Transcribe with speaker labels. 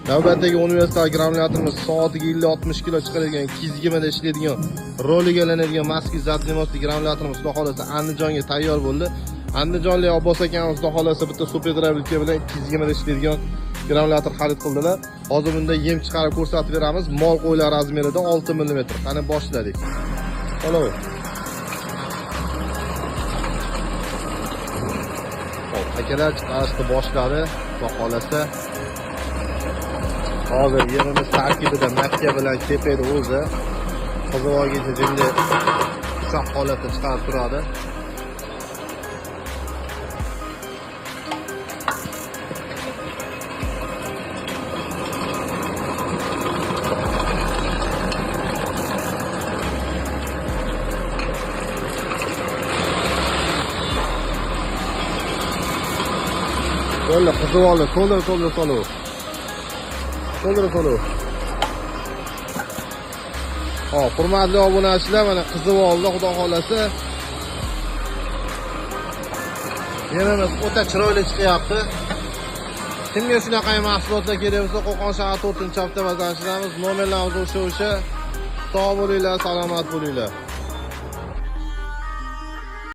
Speaker 1: Navbatdagi universal granulyatorimiz soatiga 50-60 kilo chiqaradigan, 220 da ishlaydigan, roliga aylanadigan maski задний мост li granulyatorimiz xudo xohlasa Andijonga tayyor bo'ldi. Andijonlik Abbos akamiz xudo xohlasa bitta super drayverka bilan 220 da ishlaydigan granulyator xarid qildilar. Hozir bunda yem chiqarib ko'rsatib beramiz. Mol qo'ylar razmerida 6 mm. Qani boshladik. Olaver. Hop, akalar chiqarishni boshladi. Xudo xohlasa hozir yemimiz tarkibida makka bilan keperi o'zi qizib olguncha jimli ushoq holatda chiqarib turadi. Bo'ldi, qizib oldi, to'ldir, to'ldir, to'ldir. To'ldir, to'ldir. Hop, hurmatli obunachilar, mana qizib oldi, xudo xolasa. Yemimiz o'ta chiroyli chiqyapti. Kimga shunaqa mahsulotlar kerak bo'lsa, Qo'qon shahar 4-avtovazanchidamiz. Nomerlarimiz o'sha. Sog' bo'linglar, salomat bo'linglar.